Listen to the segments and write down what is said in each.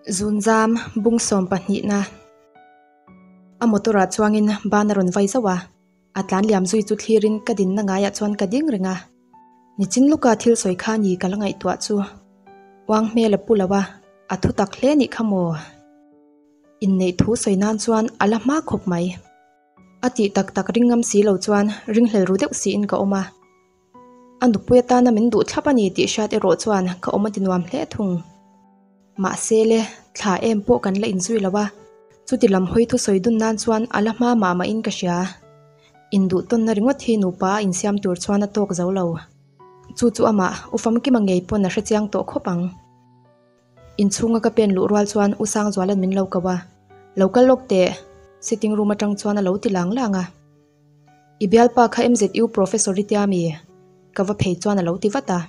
Zunzam bung sawm pahnihna a motor ah chuangin ban a rawn vai zauh a, a tlan liam zui chu thlirin ka dinna ngaiah chuan ka ding reng a. Nichin luka thil sawi kha ni ka la ngaihtuah chu uang hmel a pu lo a, a thu tak hle nih kha maw? Inneih thu sawi nan chuan a la hma khawp mai. A tih tak tak ring ngam si lo chuan ringhlel ru deuh siin ka awm a. A nupui atana min duh thlap a ni tih hriat erawh chuan ka awm a ti nuam hle thung. Mahse le, thla em pawh kan la inzui lo a, chuti lam hawi thusawi dun nan chuan a la hma mah mahin ka hria. Induh tawnna ringawt hi nupa a insiam tur chuan a tawk zo lo. Chu chu amah U Famkima ngei pawn a hrechiang tawh khawp ang. Inchhunga ka pen luh rual chuan U Sangzuala'n min lo ko a, Lo kal lawk teh, sitting room atang chuan a lo ti lang lang a. I bialpa kha MZU professor i tia mi? Ka va phei chuan a lo ti vat a.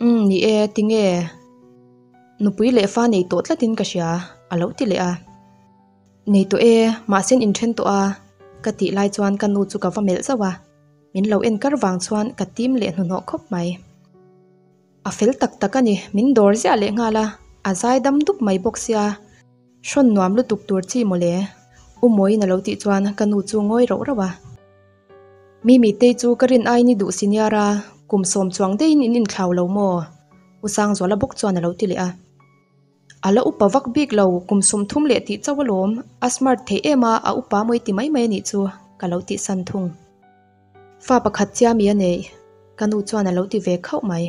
Umm ni e, tinge? Nupui leh fa nei tawh tlatin ka hria, a lo ti leh a. Nei tawh e, mahse an inthen tawh a, ka tih lai chuan ka nu chu ka va melh zauh a. Min lo en kar vang chuan ka tim leh hnuhnawh khawp mai. A fel tak tak a ni, min dawr ziah leh nghal a, a zai dam dup mai bawk sia, hrawn nuam lutuk tur chi mawle. U Mawiin a lo tih chuan ka nu chu ngawi rauh rauh a. Mimi tei chu ka rin aiin i duh si niar a, kum sawm chuang deihin in inthlau lo maw? U Sangzuala bawk chuan a lo ti leh a. A la upa vak bik lo, kum 30 leh tih chauh alawm, a smart theih em a, a upa mawi ti mai mai a nih chu, ka lo tih san thung. Fa pakhat chia mi a neih, ka nu chuan a lo ti ve khauh mai.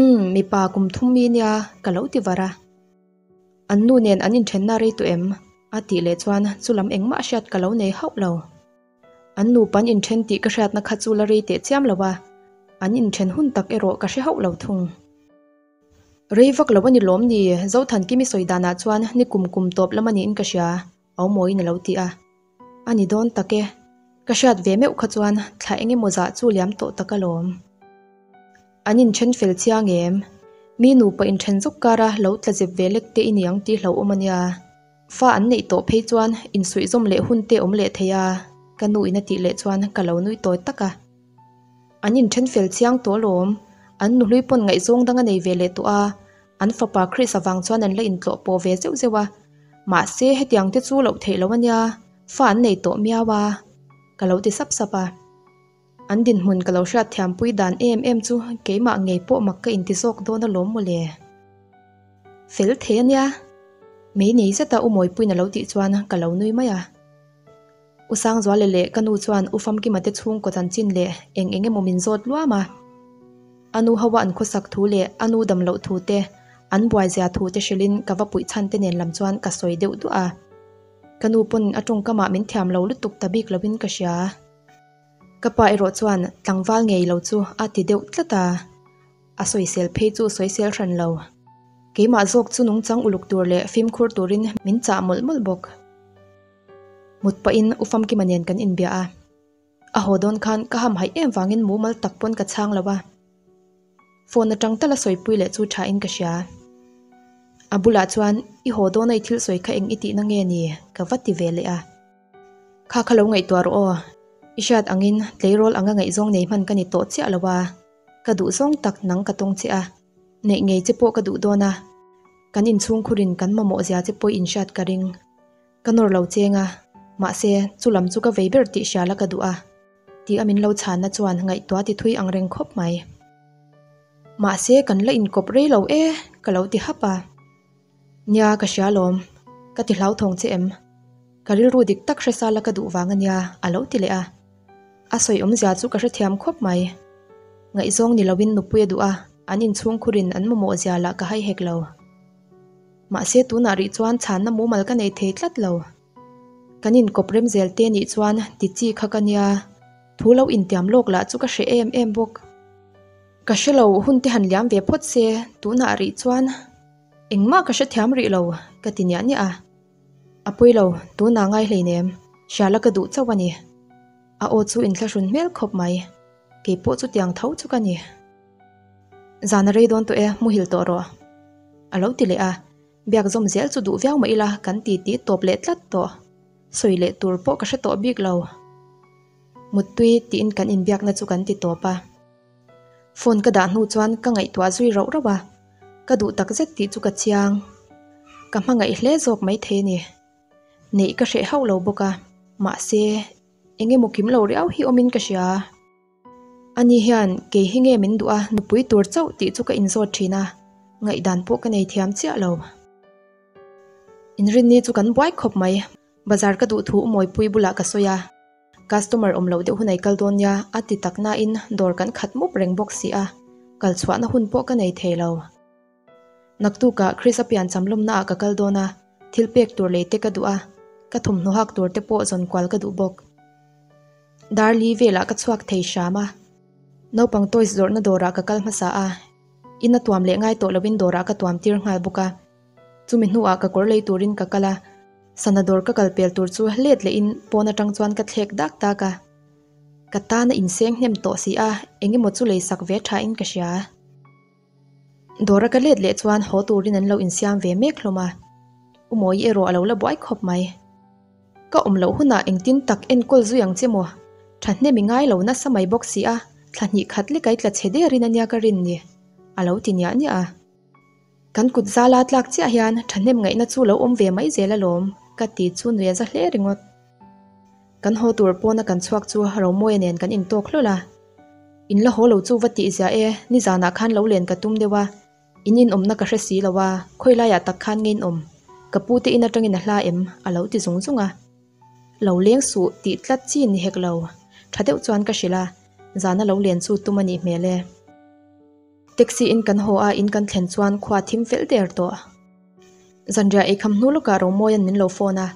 Umm, mipa kum thum mi nia, ka lo ti var a. An nu nen an inthenna rei tawh em? a tih leh chuan chulam engmah hriat ka lo nei hauh lo. An nupa an inthen tih ka hriatna kha chu la rei teh chiam lo a, an inthen hun tak erawh ka hre hauh lo thung. Rei vak lo a ni lawm ni, Zothankimi sawi danah chuan ni kum kum tawp lam a niin ka hria, Aumawiin a lo ti a. A ni dawn tak e, ka hriat ve meuh kha chuan thla eng emaw zah chu liam tawh tak alawm. An inthen fel chiang em? Mi nupa inthen zuk kara lo tla zep ve lek te i ni ang tih hlauhawm a nia. Fa an neih tawh phei chuan insuihzawm leh hun te awm leh thei a, ka nu in a tih leh chuan ka lo nui tawi tak a. An inthen fel chiang tawh alawm, an nuhlui pawn ngaihzawng dang a nei ve leh tawh a, an fapa Chris avang chuan an la intlawh pawh ve zeuh zeuh a, mahse hetiang te chu loh theih loh a nia, fa an nei tawh miau a, ka lo ti sap sap a. An dinhmun ka lo hriat thiampui dan em em chu keimah ngei pawh mak ka inti zawk dawn alawm mawle. Fel thei a nia, mei nei zeta U Mawipuiin a lo tih chuan ka lo nui mai a. U Sangzuala leh ka nu chuan U Famkima te chhungkaw chanchin leh eng eng emaw min zawt luam a. A nu ho a an khawsak thu leh a nu dam loh thu te, an buai zia thu te hrilhin ka va puih chhan te nen lam chuan ka sawi deuh duah a. Ka nu pawn a tawngkamah min thiam lo lutuk ta bik lovin ka hria. Ka pa erawh chuan tlangval ngei lo chu a ti deuh tlat a. A sawisel phei chu sawisel hran lo. Keimah zawk chu nungchang uluk tur leh fimkhur turin min chah mawlh mawlh bawk. Mut pahin U Famkima nen kan inbia a, a haw dawn khan ka ham haih em vangin mumal tak pawn ka chhang lo a, phone atang tala sawipui leh chu thain ka hria. A bulah chuan i haw dawna i thil sawi kha eng i tihna nge ni ka va ti ve leh a. Kha kha lo ngaihtuah rawh aw, i hriat angin tleirawl anga ngaihzawng nei hman ka ni tawh chiah lo a, ka duh zawng tak nang ka tawng che a, neih ngei che pawh ka duh dawn a, kan inchhungkhurin kan mamawh zia che pawh inhriat ka ring. Ka nawr lo cheng a, mahse chu lam chu ka vei ber tih hriala ka duh a, tih a min lo chhanna chuan ngaihtuah ti thui ang reng khawp mai. Mahse kan la inkawp rei lo e, ka lo ti hap a. Nia ka hria lawm, ka ti hlauthawng che em? Ka rilru dik tak hre sala ka duh vang a nia, a lo ti leh a. A sawi awmzia chu ka hrethiam khawp mai. Ngaihzawng ni loin nupui a duh a, an inchhungkhurin an mamawh zia lah ka hai hek lo. Mahse tunah rih chuan chhanna mumal ka nei thei tlat lo. Kan inkawp rem zel te nih chuan ti chi kha ka nia, thu lo intiam lawk lah chu ka hre em em bawk. Ka hre lo hun te han liam ve phawt se tunah rih chuan engmah ka hrethiam rih lo ka ti niah niah a. A pawi lo, tunah ngai hleinem, hriala ka duh chauh a ni. A aw chu inthlahrun hmel khawp mai, keipawh chutiang tho chu ka ni. Zan a rei dawn tawh e, muhil tawh rawh. A lo ti leh a, biak zawm zel chu duh viau mah ila kan ti ti tawp leh tlat tawh. Sawi leh tur pawh ka hre tawh bik lo. Muttui tiin kan inbiakna chu kan ti tawp a. Phone ka dah hnu chuan ka ngaihtuah zui rauh rauh a, ka duh tak zet tih chu ka chiang. Ka hmangaih hle zawk maithei a ni. Neih ka hreh hauh lo bawk a, mahse eng emaw kim lo riau hi awmin ka hria. Ani hian kei hi nge min duh a nupui tur chauh tih chu ka inzawt thin a, ngaihdan pawh ka nei thiam chiah lo. Inrinni chu kan buai khawp mai, bazar ka duh thu Mawipui bulah ka sawi a, customer awm loh deuh hunai kal dawn nia a ti tak nain dawr kan khat mup reng bawk si a, kal chhuahna hun pawh ka nei thei lo. Naktukah Chris a piancham lawmnaah ka kal dawn a, thil pek tur lei te ka duh a, ka thawmhnaw hak tur te pawh zawn kual ka duh bawk. Darli velah ka chhuak thei hram a, naupang toys zawrhna dawrah ka kal hmasa a, in a tuam leh ngai tawh lovin dawrah ka tuam tir nghal bawk a. Chumi hnuah ka kawr lei turin ka kal a, sana dawr ka kal pel tur chu let lehin pawn atang chuan ka thlek dak dak a. Ka tan a inseng hnem tawh si a, eng emaw chu lei sak ve thain ka hria. Dawra ka let leh chuan haw turin an lo insiam ve mek hlawm a, U Mawi erawh a lo la buai khawp mai. Ka awm loh hunah engtin tak enkawl zui ang che maw? Thahnem i ngai lo nasa mai bawk si a, thla hnih khat lek a i tla chhe derin a nia ka rin ni, a lo ti niah niah a. Kan kut zala tlak chiah hian thahnem ngaihna chu lo awm ve mai zel alawm, ka ti chu nui a za hle ringawt. Kan haw tur pawna kan chhuak chu Romawia nen kan intawk hlawl a. In la haw lo chu va tih zia e, nizanah khan lo len ka tum deuh a, in inawmna ka hre si lo a, khawi laiah tak khan nge inawm? Ka pu te in atangin a hla em? a lo ti zung zung a. Lo leng suh tih tlat chi ni hek lo, tha deuh chuan ka hrilh a, zana lo len chu tum a nih hmel e. Taxi in kan haw a, in kan thlen chuan khua thim fel der tawh. Zanriah eikham hnu lawkah Romawia'n min lo phone a,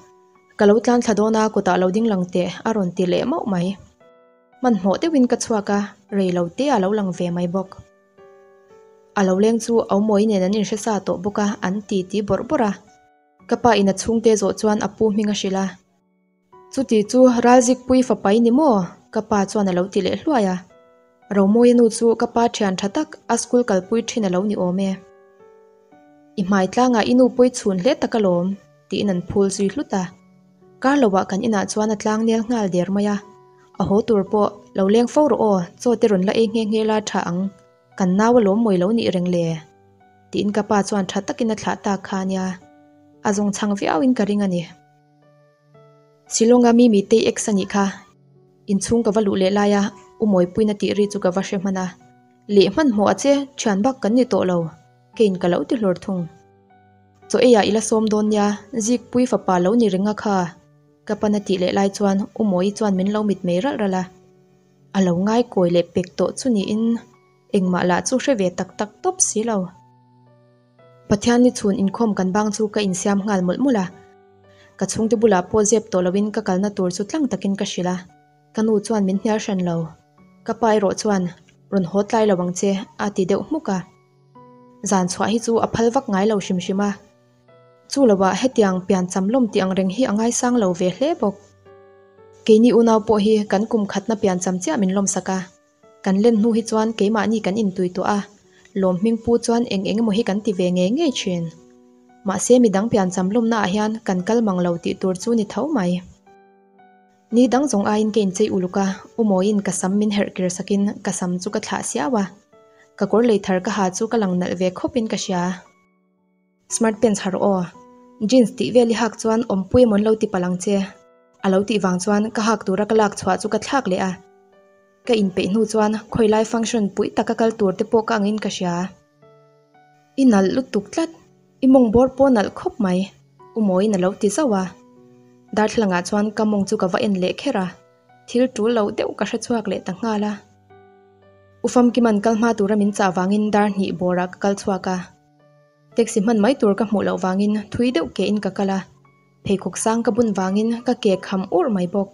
Ka lo tlan thla dawn a, kutah lo ding lang teh a rawn ti leh mauh mai. Hmanhmawh deuhin ka chhuak a, rei lo te a lo lang ve mai bawk. A lo leng chu Aumawi nen an inhre sa tawh bawk a, an ti ti bawrh bawrh a. Ka pa in a chhungte zawh chuan a pu hming a hrilh a. Chuti chu Ralzikpui fapai ni maw? Ka pa chuan a lo ti leh hluai a. Romawia nu chu ka pa thian tha tak a school kalpui thin a lo ni awm e. I hmai tlangah i nu pawi chhun hle tak alawm, tiin an phul zui hlut a. Kar loah kan inah chuan a tlang nel nghal der mai a. A haw tur pawh lo leng fo rawh aw, chaw te rawn la ei nghe nghe la tha ang, kan nau alawm mawi lo nih reng le, tiin ka pa chuan tha takin a thlah tak kha ania. A zawng chhang viauin ka ring a ni. Shillong-a mi mitei ex a nih kha. Inchhung ka va luh leh lai a, U Mawipuiin a tih ri chu ka va hre hman a. Leh hmanhmawh a che, thian bak kan ni tawh lo, keiin ka lo ti hlawr thung. Chaw eiah i la sawm dawn nia, Zikpui fapa lo ni renga kha, ka pan a tih leh lai chuan U Mawi chuan min lo mit mei ralh ralh a. A lo ngai kawi leh pek tawh chu niin engmah lah chu hre ve tak tak tawp si lo. Pathian ni chhun inkhawm kan bang chu ka insiam nghal mawlh mawlh a. Ka chhungte bulah pawh zep tawh loin ka kalna tur chu tlang takin ka hrilh a. Ka nu chuan min hnial hran lo. Ka pa erawh chuan, Rawn haw tlai lo ang che, a ti deuh hmuk a. Zan chhuah hi chu a phal vak ngai lo hrim hrim a. Chu loah hetiang piancham lawm tih ang reng hi a ngaisang lo ve hle bawk. Keini unau pawh hi kan kum khatna piancham chiah min lawmsak a. Kan len hnu hi chuan keimahni kan intui tawh a, lawm hming pu chuan eng eng emaw hi kan ti ve ngei ngei thin. Mahse midang piancham lawmnaah hian kan kal mang lo tih tur chu ni tho mai. Ni dang zawng aiin ka inchei uluk a, U Mawiin ka sam min herh kir sakin ka sam chu ka thlah siau a. Ka kawr lei thar ka ha chu ka lang nalh ve khawpin ka hria. Smart pants ha rawh aw. Jeans tih vel i hak chuan awmpui emaw an lo ti palh ang che. A lo tih vang chuan ka hak tura ka lak chhuah chu ka thlak leh a. Ka inpeih hnu chuan khawilai function pui taka kal tur te pawh ka angin ka hria. I nalh lutuk tlat, i mawng bawr pawh nalh khawp mai, U Mawiin a lo ti zauh a. Darthlalangah chuan ka mawng chu ka va en leh kher a, thil tul lo deuh ka hre chhuak leh ta nghal a. U Famkima'n kal hma tura min chah vangin dar hnih bawrah ka kal chhuak a. Taxi hman mai tur ka hmuh loh vangin thui deuh ke in ka kal a, pheikhawk sang ka bun vangin ka ke kham ur mai bawk.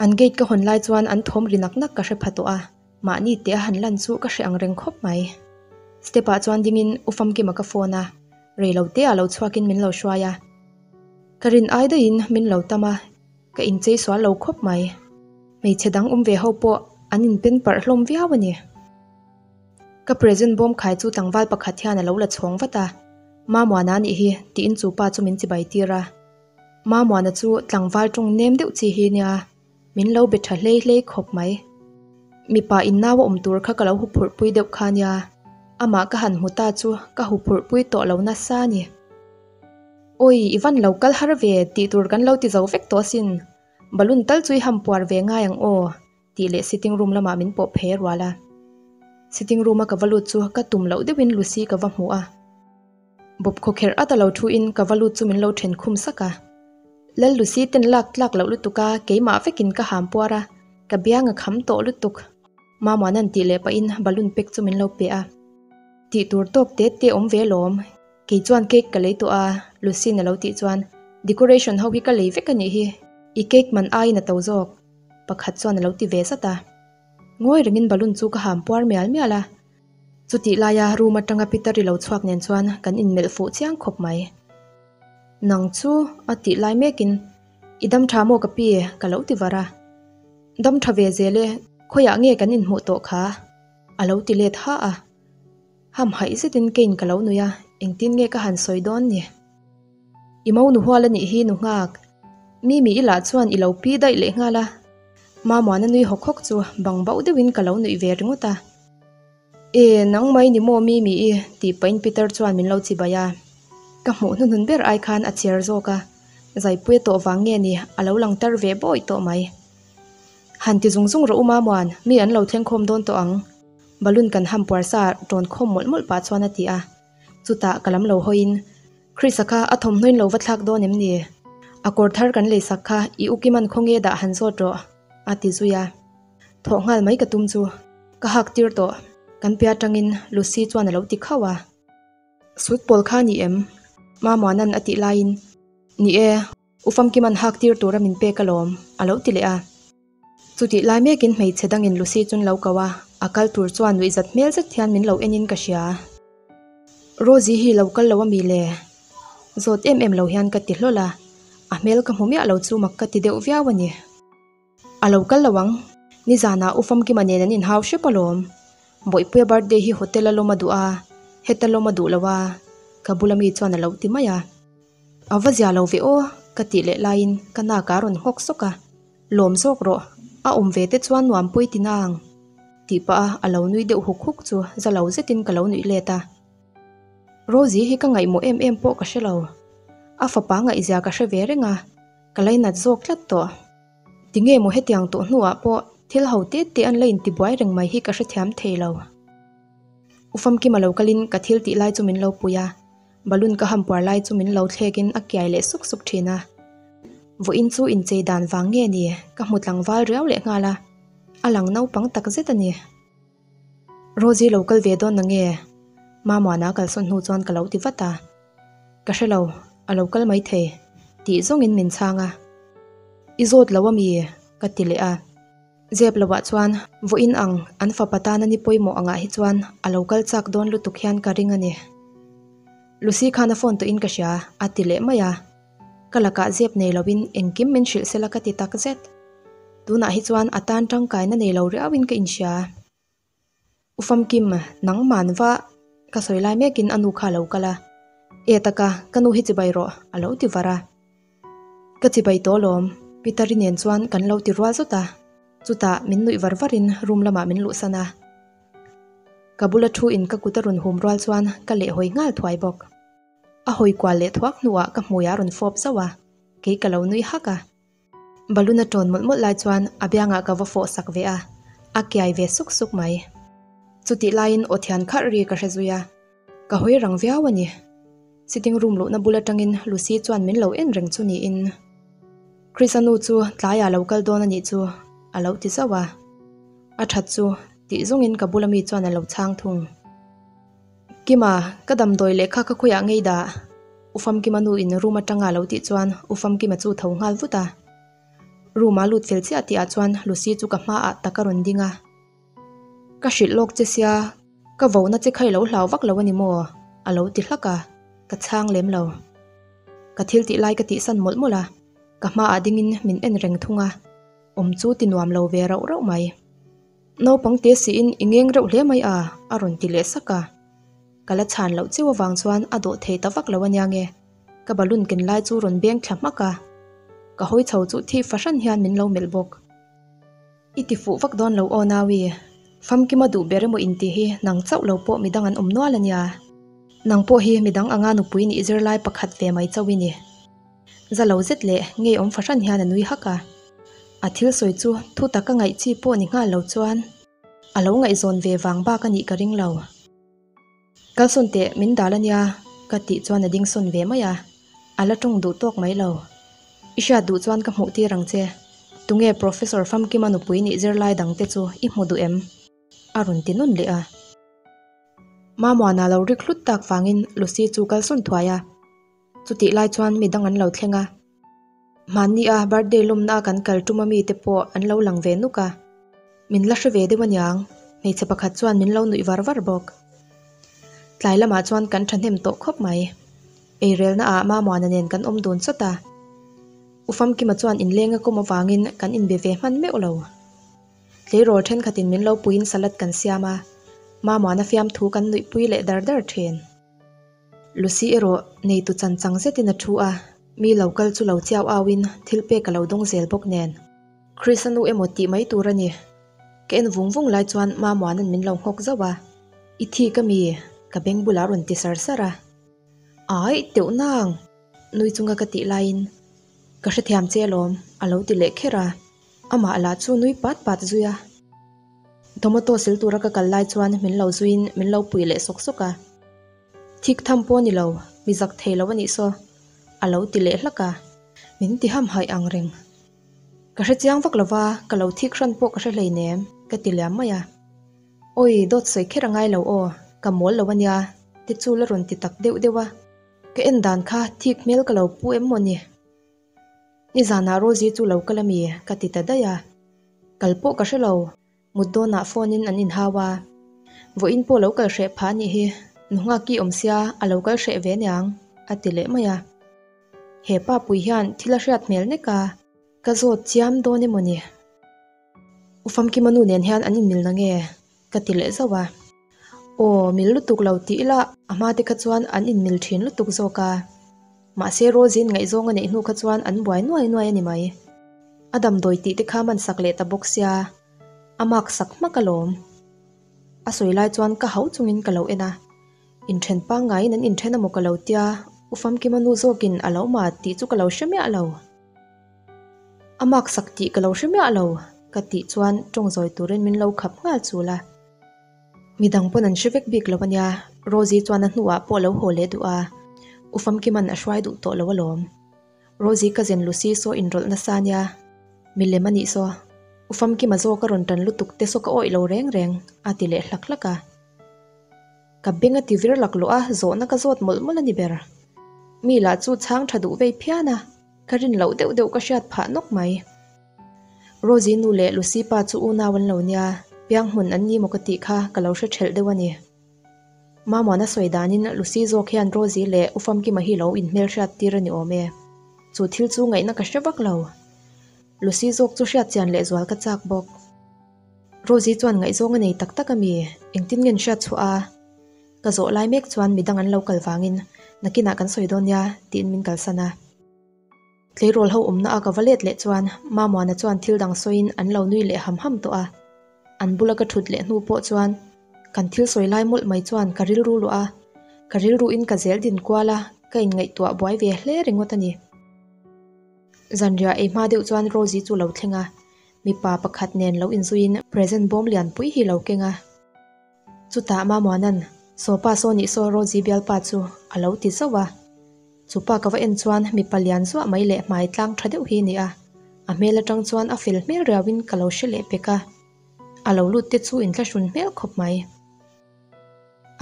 An gate ka hawn lai chuan an thawm ri nak nak ka hre pha tawh a, mahni teh a han lan chu ka hre ang reng khawp mai. Step ah chuan dingin U Famkima ka phone a, rei lo te ah lo chhuakin min lo hruai a. Ka rin ai daihin min lo tam a, ka inchei sual lo khawp mai. Hmeichhe dang awm ve ho pawh an inpen parh hlawm viau a ni. Ka present bawm khai chu tlangval pakhat hian a lo la chhawng vat a, Mamuana anih hi tiin chu pa chu min chibai tir a. Mamuana chu tlangval tawng nem deuh chi hi nia, min lo be tha hlei hlei khawp mai. Mipa in nau a awm tur kha ka lo huphurh pui deuh kha nia, amah ka han hmu ta chu ka huphurh pui tawh lo nasa a ni. Awi, i van lo kal har ve tih tur kan lo ti zo vek tawh asin. Balloon tal chu i ham puar ve ngai ang aw tih leh sitting room lamah min pawh phei rual a. Sitting room a ka va lut chu ka tum loh deuhin Lucy ka va hmu a. Bawp khawkherh at a lo thu in ka va lut chu min lo then khum sak a. Lal Lucy ten lak tlak loh lutuk a keimah vekin ka ham puar a, ka biang a kham tawh lutuk. Mamuanan tih leh pahin balloon pack chu min lo pe a. Tih tur tawk te te awm ve lawm. Kei chuan cake ka lei tawh a, Lucy'n a lo tih chuan decoration ho hi ka lei vek a nih hi, i cake man aiin a to zawk. Pakhat chuan a lo ti ve zat a. Ngawi rengin balloon chu ka ham puar mial mial a. Chutih laia room atanga Peter i lo chhuak nen chuan kan inmelh fuh chiang khawp mai. Nang chu a tih lai mekin, I dam tha maw ka pi? ka lo ti var a. Dam tha ve zel e, khawiah nge kan inhmuh tawh kha? a lo ti let ha a. Hamhaih zetin kein ka lo nui a, engtin nge ka han sawi dawn ni? I mo nu hual a nih hi nu nghak. Mimi i lah chuan i lo pi daih leh nghal a. Mamuana nui hawk hawk chu bang bauh deuhin ka lo nuih ve ringawt a. E, nang mai ni maw Mimi i? tih pahin Peter chuan min lo chibai a. Ka hmuh hnuhnun ber ai khan a cher zawk a, Zaipuia tawh vang nge ni a lo lang tar ve bawi tawh mai. Han ti zung zung rawh u Mamuan, mi an lo thleng khawm dawn tawh ang. Balloon kan ham puar sa tawn khawm mawlh mawlh pah chuan a ti a. Chutah ka lam lo hawiin, Chris-a kha a thawmhnaw in lo va thlak dawn em ni? A kawr thar kan lei sak kha i u Kiman khawnge dah han zawt rawh, a ti zui a. Thawh nghal mai ka tum chu ka hak tir tawh, kan piah atangin Lucy chuan a lo ti khauh a. Sut pawl kha ni em? Mamuanan a tih laiin, Ni e, U Famkiman hak tir tura min pek alawm, a lo ti leh a. Chutih lai mekin hmeichhe dangin Lucy chun lo ko a, a kal tur chuan nuihzat hmel zet hian min lo enin ka hria. Rosie hi lo kal lo a mi le? Zawt em em lo hian ka ti hlawl a, a hmel ka hmu miah lo chu mak ka ti deuh viau a ni. A lo kal lo ang, nizanah U Famkima nen an inhau hrep alawm. Bawihpuia birthday hi hotel a lawm a duh a, heta lawm a duh lo a, ka bula mi chuan a lo ti mai a. A va zia lo ve aw, ka tih leh laiin ka nak a rawn nghawk sawk a, Lawm zawk rawh, a awm ve te chuan nuam pui ti nang, tih pah a a lo nui deuh huk huk chu za lo zetin ka lo nuih let a. Rosie hi ka ngaihmawh em em pawh ka hre lo, a fapa ngaihzia ka hre ve reng a, ka lainat zawk tlat tawh. Tinge maw hetiang tawh hnuah pawh thil ho te te an la intibuai reng mai hi ka hrethiam thei lo. U Famkima lo kalin ka thil tih lai chu min lo pui a, Balloon ka ham puar lai chu min lo thlekin a kiai leh suk suk thin a. Vawiin chu inchei dan vang nge ni ka hmu tlangval riau leh nghal a, a lang naupang tak zet a ni. Rosie lo kal ve dawn na nge? Mamuana kalsawn hnu chuan ka lo ti vat a. Ka hre lo, a lo kal mai thei tih zawngin min chhang a. I zawt lo a mi? ka ti leh a. Zep lovah chuan vawiin ang an fapa tana ni pawimawh angah hi chuan a lo kal chak dawn lutuk hian ka ring a ni. Lucy khan a phone tawhin ka hria a ti leh mai a. Ka lakah zep nei lovin engkim min hrilh sela ka ti tak zet. Tunah hi chuan a tan tangkaina nei lo riauin ka inhria. U Famkim, nangman va ka sawi lai mekin a nu kha a lo kal a. E taka, ka nu hi chibai rawh, a lo ti var a. Ka chibai tawh alawm, Peter-i nen chuan kan lo ti rual zawt a. Chutah min nuih var varin room lamah min luhsan a. Ka bula thu in ka kut a rawn hum rual chuan ka lehhawi nghal thuai bawk. A hawi kual leh thuak hnuah ka hmuiah a rawn fawp zauh a, kei ka lo nui hak a. Balloon a ṭawn mawlh mawlh lai chuan a biangah ka va fawh sak ve a, a kiai ve suk suk mai. Chutih laiin aw thian kharh ri ka hre zui a, ka hawi rang viau a ni. Sitting room luhna bul atangin Lucy chuan min lo en reng chu niin. Chris-a nu chu tlaiah a lo kal dawn a nih chu a lo ti zauh a, a ṭhat chu tih zawngin ka bula mi chuan a lo chhang thung. Kima, ka damdawi lehkha ka khawiah ngei dah? U Famkima nu in room atanga a lo tih chuan U Famkima chu tho nghal vut a. Room a lut fel chiah tihah chuan Lucy chu ka hmaah tak a rawn ding a. Ka hrilh lawk che sia, ka vona che kha i lo hlau vak lo a ni maw? a lo ti hlak a, ka chhang lem lo. Ka thil tih lai ka tihsan mawlh mawlh a, ka hmaah dingin min en reng thung a, awm chu ti nuam lo ve rauh rauh mai. Naupang te siin i ngeng reuh hle mai a, a rawn ti leh sak a. Ka la chhan loh chiu avang chuan a dawh thei ta vak lo ania nge. Ka balloon ken lai chu rawn beng thla hmak a. Ka hawi chho chu thi fahran hian min lo melh bawk. I ti fuh vak dawn lo aw Naui. Famkima duh ber emaw intih hi nang chauh lo pawh midang an awm nual ania. Nang pawh hi midang anga nupui nih zirlai pakhat ve mai chauh i ni. Za lo zet leh ngeiawm fahran hian a nui hak a. A thil sawi chu thu taka ngaih chi pawh ni nghal lo chuan a lo ngaihzawn ve vang bak a nih ka ring lo. Kalsawn teh min dal a nia ka tih chuan a ding sawn ve mai a, a la tawng duh tawk mai lo. I hriat duh chuan ka hmuh tir ang che. Tunge Professor Famkima nupui nih zirlai dangte chu i hmu duh em? A rawn ti nawn leh a. Mamuana lo rik hlut tak vangin Lucy chu kalsawn thuai a. Chutih lai chuan mi dang an lo thleng a. Hmanni a birthday lawmna a kan kal tum ami te pawh an lo lang ve nuk a. Min la hre ve deuh aniang, hmeichhe pakhat chuan min lo nuih var var bawk. Tlai lamah chuan kan thahnem tawh khawp mai. Eirelna ah Mamuana nen kan awm dun chawt a. U Famkima chuan inleng a kawm avangin kan inbe ve hman meuh lo. Tleirawl thenkhatin min lo puiin salad kan siam a, Mamuana fiamthu kan nuihpui leh dar dar thin. Lucy erawh neitu chan chang zetin a thu a, mi lo kal chu lo chiau auin thil pek a lo dawng zel bawk nen. Chris a nu emaw tih mai tur a ni. Ka en vung vung lai chuan Mamuana'n min lo nghawk zauh a, I thik a mi? Ka beng bulah a rawn ti sar sar a. Aih, teuh nang! Nui chunga ka tih laiin, Ka hrethiam che alawm, a lo ti leh kher a. Amah lah chu nui pat pat zui a. Tomato sil tura ka kal lai chuan min lo zuiin min lo pui leh sawk sawk a. Thik tham pawh ni lo, mi zak thei lo a nih saw, a lo ti leh hlak a. Min ti ham haih ang reng. Ka hre chiang vak lo va, ka lo thik hran pawh ka hre hleinem, ka ti liam mai a. Awi, dawt sawi kher a ngai lo aw, ka mawl lo a nia, te chu la rawn ti tak deuh deuh a. Ka en dan kha thik hmel ka lo pu em maw ni? Nizanah Rosie chu lo kal a mi? ka ti ta daih a. Kal pawh ka hre lo, mut dawnah phone in an inhau a. Vawiin pawh lo kal hreh phah a nih hi, nu nghak i awm sia a lo kal hreh ve niang, a ti leh mai a. He pa pui hian thil a hriat hmel nek a, ka zawt chiam dawn emaw ni? U Famkima nu nen hian an inmil na nge? ka ti leh zauh a. Aw, mil lutuk lo tih ila a hma te kha chuan an inmil thin lutuk zawk a. Mahse Rosie-in ngaihzawng a neih hnu kha chuan an buai nuai nuai a ni mai. A damdawi tih te kha man sak leh ta bawk sia, a mark sak hmak alawm. A sawi lai chuan ka hau chungin ka lo en a. Inthen pangngaiin an inthen amaw ka lo tia, U Famkima nu zawkin a lo ma tih chu ka lo hre miah lo. A mark sak tih ka lo hre miah lo, ka tih chuan tawng zawi turin min lo khap nghal chul a. Midang pawn an hre vek bik lo ania, Rosie chuan a hnuah pawh a lo haw leh duh a, U Famkima'n a hruai duh tawh lo alawm. Rosie cousin Lucy saw inrawlh nasa ania, milem a nih saw. U Famkima zawk a rawn tan lutuk te saw ka awih lo reng reng, a ti leh hlak hlak a. Ka beng a ti vir laklawh a, zawhna ka zawt mawlh mawlh a ni ber. Mi lah chu chhang tha duh vei phian a, ka rin loh deuh deuh ka hriat phah nawk mai. Rosie nu leh Lucy pa chu unau an lo nia, piang hmun an ni maw ka tih kha ka lo hre thelh deuh a ni. Mamuana sawi danin Lucy zawk hian Rosie leh U Famkima hi lo inhmelhriat tir a ni awm e. Chu thil chu ngaihna ka hre vak lo. Lucy zawk chu hriat chian lehzual ka chak bawk. Rosie chuan ngaihzawng a nei tak tak a mi, engtin nge an hriat chhuah a? Ka zawh lai mek chuan midang an lo kal vangin nakinah kan sawi dawn nia tiin min kalsan a. Tleirawl ho awmna a ka va let leh chuan Mamuana chuan thil dang sawiin an lo nui leh ham ham tawh a. An bula ka thut leh hnu pawh chuan kan thil sawi lai mawlh mai chuan ka rilru luah a, ka rilruin ka zel din kual a, ka inngaihtuah buai ve hle ringawt a ni. Zanriah ei hma deuh chuan Rosie chu lo thleng a, mipa pakhat nen lo inzuiin present bawm lianpui hi lo keng a. Chutah Mamuana'n, Saw pa saw nih saw Rosie bialpa chu a lo ti zauh a. Chu pa ka va en chuan mipa lian zuah mai leh hmai tlang tha deuh hi a ni a, a hmel atang chuan a fel hmel riauin ka lo hre leh pek a. A lo lut te chu inthlahrun hmel khawp mai.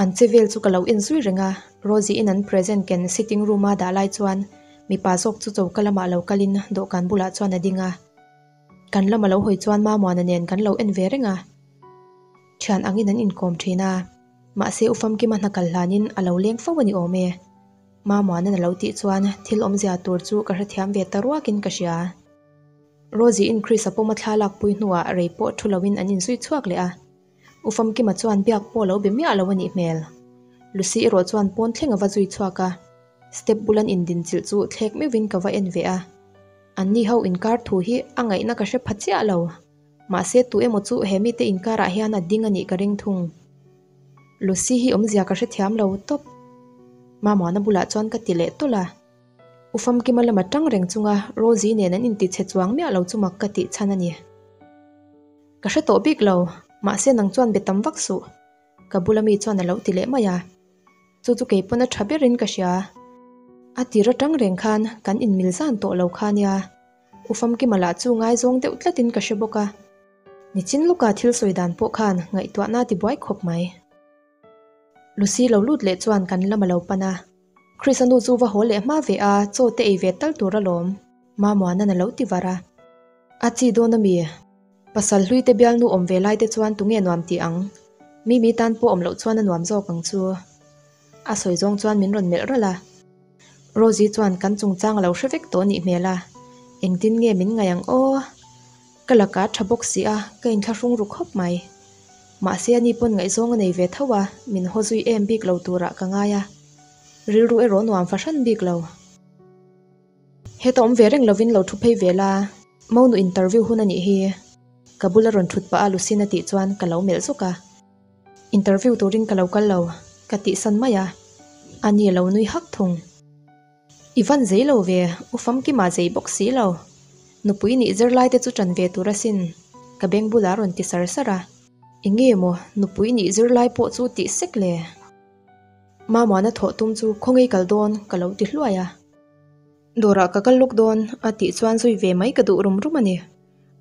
An che vel chu ka lo en zui reng a, Rosie-in an present ken sitting room-a dah lai chuan mipa zawk chu choka lamah lo kalin dawhkan bulah chuan a ding a. Kan lam a lo hawi chuan Mamuana nen kan lo en ve reng a. Thian angin an inkawm thin a, mahse U Famkima hna kal hlanin a lo leng fo a ni awm e. Mamuana'n a lo tih chuan thil awmzia tur chu ka hrethiam ve ta ruakin ka hria. Rosie-in Chris-a pawm a thla lakpui hnuah rei pawh thu loin an inzui chhuak leh a. U Famkima chuan biak pawh a lo be miah lo a nih hmel. Lucy erawh chuan pawn thleng a va zui chhuak a, step bul an indinchilh chu thlek meuhin ka va en ve a. Anni ho inkar thu hi a ngaihna ka hre pha chiah lo. Mahse tu emaw chu he mite inkarah hian a ding a nih ka ring thung. Lucy hi awmzia ka hrethiam lo tawp. Mamuana bulah chuan ka ti leh tawlh a. U Famkima lama tang reng chunga Rosie nen an inti chhe chuang miah lo chu mak ka tih chhan a ni. Ka hre tawh bik lo, mahse nang chuan be tam vak suh. Ka bula mi chuan a lo ti leh mai a. Chu chu kei pawn a tha berin ka hria. A tir atang reng khan kan inmil zan tawh lo kha nia. U Famkima lah chu ngaizawng deuh tlatin ka hre bawk a. Nichin lawka thil sawi dan pawh khan ngaihtuahna a tibuai khawp mai. Lucy lo lut leh chuan kan lam a lo pan a. Chris-a nu chu va haw leh hma ve a, chaw te ei ve tal tur alawm. Mamuana'n a lo ti var a. A chi dawn a mi? Pasal hlui te bialnu awm ve lai te chuan tunge nuam tih ang? Mimi tan pawh awm loh chuan a nuam zawk ang chu. A sawi zawng chuan min rawn melh ralh a. Rosie chuan kan chungchang a lo hre vek tawh nih hmel a, engtin nge min ngaih ang aw? Ka laka tha bawk si a, ka inthlahrung ru khawp mai. Mahse ani pawn ngaihzawng a nei ve tho a, min haw zui em bik lo turah ka ngai a. Rilru erawh nuam fahran bik lo. Heta awm ve reng lovin lo thu phei ve la, Monu interview hun a nih hi. Ka bula rawn thut pah a Lucina tih chuan ka lo melh zawk a. Interview turin ka lo kal lo, ka tihsan mai a. Ani a lo nui hak thung. I van zei lo ve, u famkima zei bawk si lo. Nupui nih zirlai te chu ṭan ve tur asin, ka beng bulah rawn ti sar sar a. Enge maw nupui nih zirlai pawh chu tih sek le? Mamuana thawh tum chu khawngaih kal dawn ka lo ti hluai a. Dawrah ka kal lawk dawn a tih chuan zui ve mai ka duh rum rum a ni.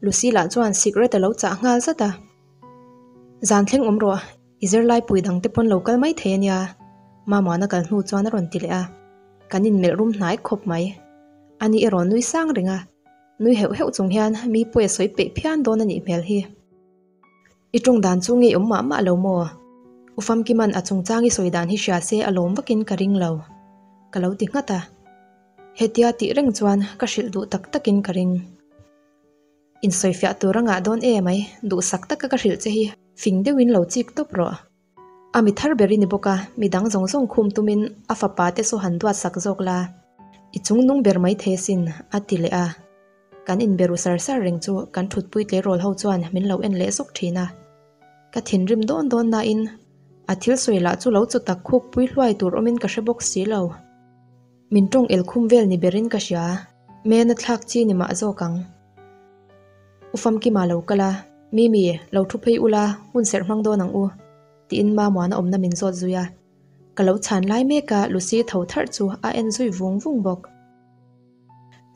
Lucy lah chuan sikret a lo chah nghal zat a. Zan thleng awm rawh, i zirlai pui dang te pawn lo kal mai thei a nia, Mamuana kal hnu chuan a rawn ti leh a. Kan inmelh rum hnai khawp mai. Ani erawh nui sang reng a, nui heuh heuh chung hian mi pawi a sawi peih phian dawn a nih hmel hi. I tawng dan chu ngei awm mah mah lo maw? U Famkiman a chungchang i sawi dan hi hria se a lawm vakin ka ring lo. Ka lo ti nghat a. Hetia tih reng chuan ka hrilh duh tak takin ka ring. Insawifiah tur a ngah dawn e mai, duhsak taka ka hrilh che hi fing deuhin lo chik tawp rawh. A mi thar ber i ni bawk a, mi dang zawng zawng khum tumin a fapa te saw han duat sak zawk la, i chung nung ber mai thei asin, a ti leh a. Kan inbe ru sar sar reng chu kan thutpui tleirawl ho chuan min lo en leh zawk thin a. Ka thinrim dawn dawn nain a thil sawi lah chu lo chu tak khuk pui hluai tur awmin ka hre bawk si lo. Min tawng el khum vel ni berin ka hria, men a thlak chi ni mah zawk ang. U Famkima lo kal a, Mimi, lo thu phei ula, hun serh hmang dawn ang u, tiin Mamuana awmna min zawt zui a. Ka lo chhan lai mek a, Lucy tho tharh chu a en zui vung vung bawk.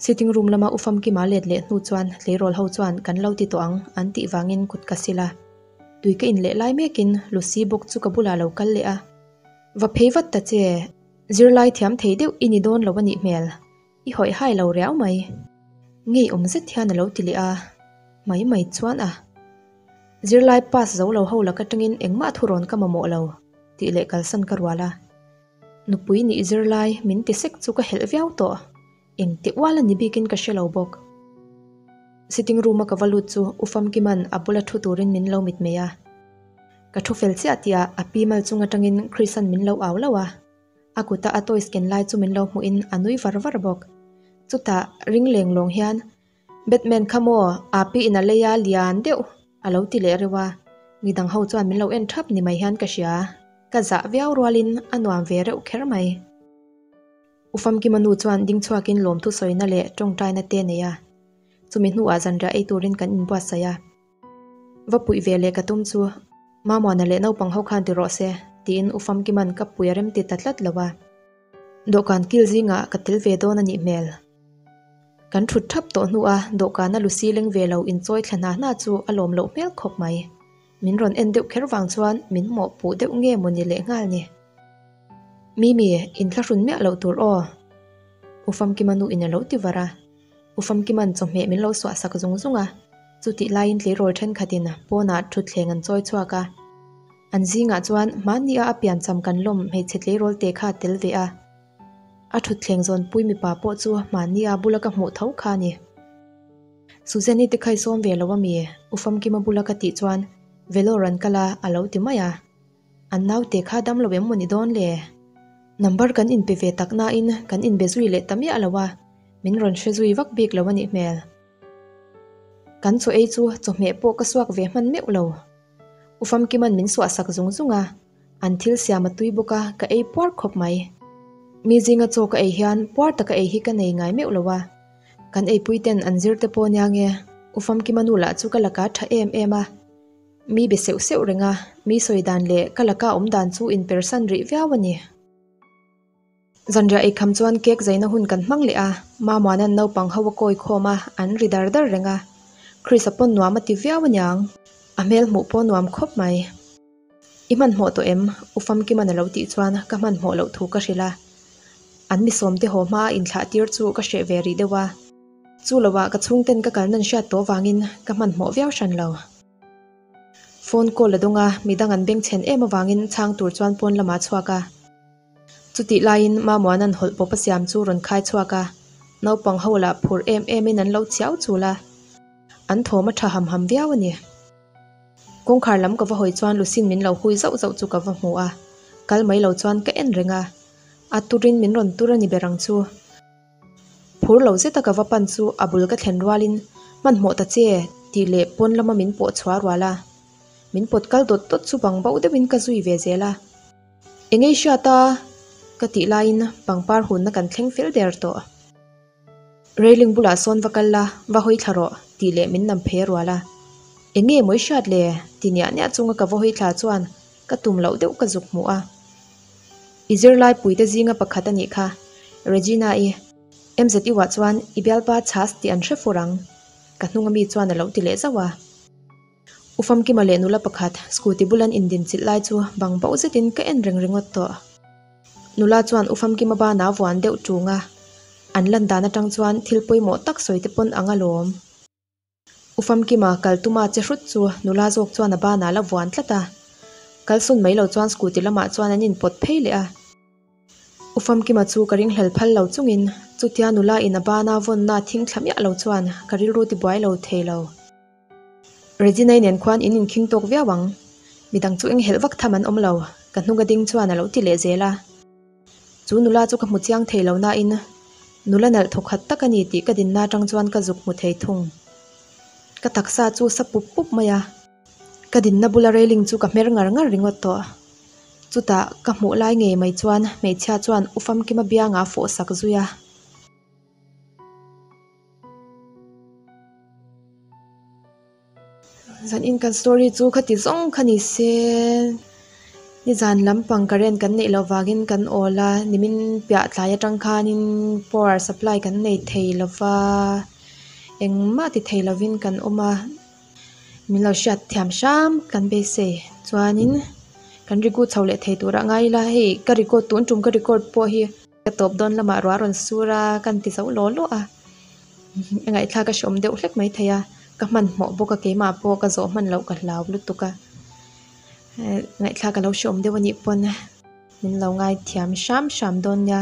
Sitting room lama U Famkima let leh hnu chuan tleirawl ho chuan kan lo ti tawh ang an tih vangin kut ka sil a. Tui ka in leh lai mekin Lucy bawk chu ka bulah lo kal leh a. Va phei vat ta che, zirlai thiam thei deuh i ni dawn lo a nih hmel. I hawih hai lo riau mai. Ngeiawm zet hian a lo ti leh a, mai mai chuan a. Zirlai pass zo lo ho lak atangin engmah thurawn ka mamawh lo, tih leh kalsan ka rual a. Nupui nih zirlai min ti sek chu ka helh viau tawh, engti ual a ni bikin ka hre lo bawk. Sitting room a ka va lut chu U Famkiman a bula thu turin min lo mitmei a. Ka thu fel chiah tihah a pi mal chung atangin Chris-a'n min lo au lauh a. A kuta a toys ken lai chu min lo hmuhin a nui var var bawk. Chutah ring leng lawng hian, Batman kha maw, Api in a lei a lian deuh a lo ti leh reuh a. Midang ho chuan min lo en thap ni mai hian ka hria. Ka zah viau rualin a nuam ve reuh kher mai. U Famkima nu chuan ding chhuakin lawmthu sawina leh tawngtaina te nei a. Chumi hnuah zanriah ei turin kan inbuatsaih a. Va puih ve leh ka tum chu Mamuana leh naupang ho khan ti rawh se, tiin U Famkiman ka pui a rem ti ta tlat lo a. Dawhkan kil zingah ka tel ve dawn a nih hmel. Kan thut thap tawh hnua dawhkana Lucy leng ve lo inchawi thla hna hna chu a lawm loh hmel khawp mai. Min rawn en deuh kher vang chuan min mawhpuh deuh nge maw ni leh nghal ni. Mimi, inthlahrun miah loh tur aw. U Famkima nu in a lo ti var a. U Famkiman chawhmeh min lo suah sak zung zung a, chutih laiin tleirawl thenkhatin pawnah thutthleng an chawi chhuak a. An zingah chuan hmannia a piancham kan lawm hmeichhe tleirawl te kha tel ve a. A thutthleng zawnpui mipa pawh chu hmannia bula ka hmuh tho kha a ni. Suzanne-i te kha i sawm ve lo a mi? U Famkima bula ka tih chuan Vellore an kal a, a lo ti mai a. An naute kha dam lo em maw ni dawn le? Number kan inpe ve tak nain kan inbe zui leh ta miah lo a, min rawn hre zui vak bik lo a nih hmel. Kan chaw ei chu chawhmeh pawh ka suak ve hman meuh lo. U Famkiman min suah sak zung zung a, an thil siam a tui bawk a, ka ei puar khawp mai. Mi zinga chaw ka ei hian puar taka ei hi ka nei ngai meuh lo a, kan eipui ten an zir te pawh nia nge U Famkima nu lah chu ka laka tha em em a, mi be seuh seuh reng a, mi sawi dan leh ka laka awm dan chu inpersan rih viau a ni. Zanriah eikham chuan cake zaina hun kan hmang leh a, Mamuana'n naupang ho a kawi khawm a, an ri dar dar reng a. Chris-a pawn nuam a ti viau aniang, a hmel hmuh pawh nuam khawp mai. I hmanhmawh tawh em? U Famkima'n a lo tih chuan ka hmanhmawh loh thu ka hrilh a. An mi sawmte haw hma a inthlah tir chu ka hreh ve rih deuh a. Chu loah ka chhungten ka kalna an hriat tawh vangin ka hmanhmawh viau hran lo. Phone call a dawng a, midang an bengchhen em avangin chhang tur chuan pawn lamah a chhuak a. Chutih laiin Mamuana'n hawlh pawp a siam chu rawn khai chhuak a, naupang ho lah phur em emin an lo chiau chul a, an thawm a tha ham ham viau a ni. Kawngkhar lam ka va hawi chuan Lucin min lo hui zauh zauh chu ka va hmu a, kal mai lo chuan ka en reng a, a turin min rawn tur a ni ber ang chu. Phur lo zeta ka va pan chu a bul ka thlen rualin hmanhmawh ta che tih leh pawn lama min pawh chhuah rual a, min pawt kal dawt dawt chu bang bauh deuhin ka zui ve zel a. Engei hriat a? Ka tih laiin pangpar hunna kan thleng fel der tawh. Railing bulah sawn va kal la, va hawi thla rawh tih leh min nam phe rual a. Enge mawi hriat le? Ti niah niah chunga ka va hawi thla chuan ka tum loh deuh ka zuk hmuh a. I zirlai puite zinga pakhat a nih kha, Regina-i. MZU-ah chuan i bialpa chhas tih an hre fur ang, ka hnunga mi chuan a lo ti leh zauh a. U Famkima leh nula pakhat scooty bul an indinchilh lai chu bang bauh zetin ka en reng ringawt tawh. Nula chuan U Famkima bana vuan deuh ṭung a, an lan dan aṭang chuan thil pawimawh tak sawi te pawn ang alawm. U Famkima kal tuma che hrut chu nula zawk chuan a banah la vuan tlat a, kalsawn mai lo chuan scooty lamah chuan an inpawt phei leh a. U Famkima chu ka ringhlel phal lo chungin chutia nula in a bana vawnna thing thla miah lo chuan ka rilru tibuai lo thei lo. Regina-i nen khuan in inkhing tawk viau ang. Midang chu enghelh vak tham an awm lo, ka hnung a ding chuan a lo ti leh zel a. Chu nula chu ka hmu chiang thei lo nain nula nalh thawkhat tak a ni tih ka dinna atang chuan ka zuk hmu thei thung. Ka taksa chu sa pup pup mai a, ka dinna bula railing chu ka hmer ngar ngar ringawt tawh. Chutah ka hmuh lai ngei mai chuan hmeichhia chuan U Famkima biangah a fawh sak zui a. Zan in kan story chu khati zawng kha ni se nizan lampang current kan neih loh vangin kan awl a nimin piah tlai atang khanin power supply kan nei thei lova engmah ti thei lovin kan awm a min lo hriat thiam hram kan beisei chuanin kan regu chho leh thei turah ngai ila hei ka record tun tum ka record pawh hi. Ka tawp dawn lamah ruah a rawn sur a, kan ti zo law law a, a ngaihthlak a hreawm deuh hlek maithei a, ka hmanhmawh bawk a keimah pawh ka zawh hman loh ka hlau lutuk a, ngaihthlak a lo hreawm deuh a nih pawn min lo ngaithiam hram hram dawn nia.